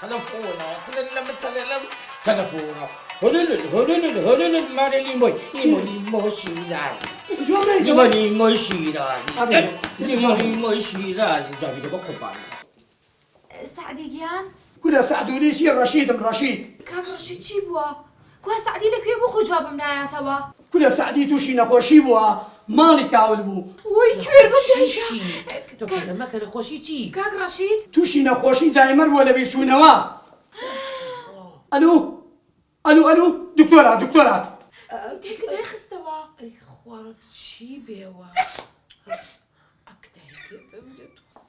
تەلەفۆنە تللم تللم تەلەفۆنە هللل هللل هللل مارە لیمۆی لیمۆ لیمۆ شیرازی لیمۆ لیمۆ شیرازی لیمۆ لیمۆ شیرازی جوابی دە بە قوربان. سەعدی گیان. کورە سەعدولی چی ڕەشیدم ڕەشید. کاک ڕەشید چی بووە؟ کوا سەعدی لە کوێ بوو خۆ جوابم نایاتەوە. کورە سەعدی توشی نەخۆشی بووە ماڵی کاول بوو. وەی کوێر بم نەخۆشی چی؟ دایکە. تۆ پەلە مەکە نەخۆشی چی؟ کاک ڕەشید. توشی نەخۆشی زایمەر بووە لە بیرچوونەوە. ئەلو ئەلو ئەلو دکتۆر هات دکتۆر هات. دایکە دایخستەوە. ئەی خوا چی بێوە؟ ئەک دایکێ بمرێ تخوا.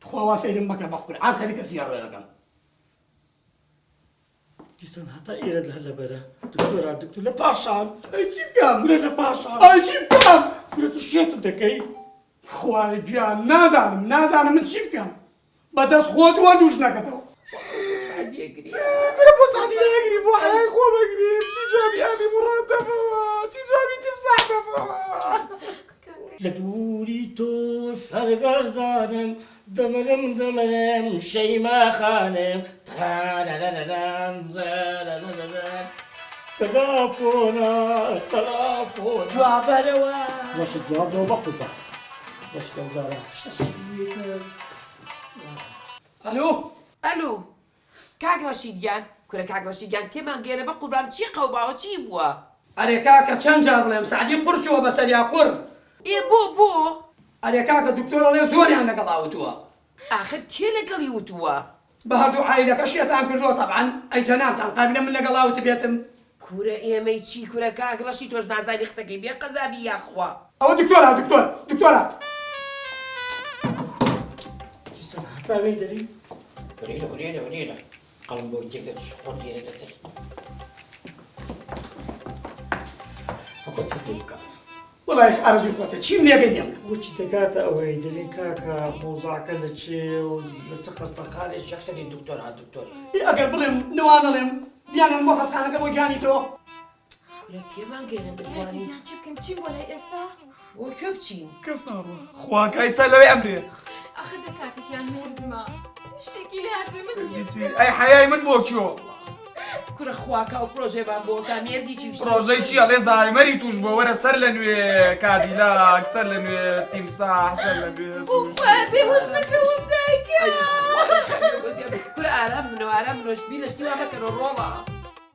تخوا وا سەیرم مەکە بە قورعان خەریکە زیاڕێ ئەکەم. دیسان هەتا ئێرە هەر لەبەرە دکتۆرا دکتۆر لە پاشان. ئەی چی بکەم؟ کورە لە پاشان. ئەی چی بکەم؟ کورە تو شێتم دەکەی؟ خوایە گیان نازانم نازانم من چی بکەم؟ بە دەست خۆت وەردوو ژنەکەتەوە. کورە بۆ سەعدی ناگری بۆ حەیای خۆم ئەگریم چی جوابی ئابی موڕاد دەمەوە چی جوابی تیمساح دەمەوە. لە دووری تۆ سەرگەردانم دەمرم دەمرم شەیما خانم ترارەرەرەران رەرەرەرەران تەلافۆنە تەلافۆنە. جوابەرەوە. باشە جواب دەوە بەقوربان باشە لەوجارە شتە شیوێتە. ئەلو. ئەلو کاک ڕەشید گیان کورە کاک ڕەشید گیان تێمان گەیەنە بەقوربان چی قەوماوە چی بووە؟ ئەرێ کاکە چەند جار بڵێم سەعدی قوڕ چووە بەسەریا قوڕ. ئێ بۆ بۆ؟ ئەرێ کاکە دکتۆر ئەڵێ زۆریان لەگەڵا وتووە. ئاخر کێ لەگەڵی وتووە؟ بە هەردوو عایلەکە شێتان کردووە تەبعەن ئەی جەنابتان قابیلە من لەگەڵا وتبێتم؟ کورە ئێمەی چی کورە کاک ڕەشید تۆش نازانی قسەکەی بێ قەزابی یاخوا. ئەوە دکتۆر هات دکتۆر دکتۆر هات. دیسان هەتا وێ دەری وەرێرە وەرێرە وەرێرە قەڵم بۆ جێگە خۆت لێرە دەدەی ئەوە چ لێ بکەم وەڵای ئارەزووی خۆتە چیم لێکەی لێم کە. وچی دەگاتە ئەوەی دەرێ کاکە مەوزوعەکە لە چێ و لە چ خەستەخانێ شەخسەری دکتۆر هات دکتۆر. ئێ ئەگەر بڵێم نوا نەڵێم بیانێنم بۆ خەستخانەکە بۆ گیانی تۆ. کورە تێمان گەیەنە بە جوانی. دایکە گیان چی بکەم چیم بۆ لای ئێستا؟ بۆ کوێ بچین؟ کەس ناڕوا خوا کایسا لەوێ ئەمرێ. ئاخر دە کاکە گیان مێردمە شتێکی لێ هاتبێ من چی بکەم؟ ئەی حەیای من بۆ کوێ؟ کورە خواکە ئەو پرۆژەیەمان بۆ ئەکا مێردی چی و شتی پرۆژەی چی ئەڵێ زایمەری توش بووە وەرە سەر لە نوێ کادیلاک سەر لە نوێ تیمساح سەر لە نوێ بۆ خوایە بێهۆش نەکەوم دایکە. کورە ئارام بنەوە ئارام بنەوە بیر لە شتی وا مەکەرەوە ڕۆڵە.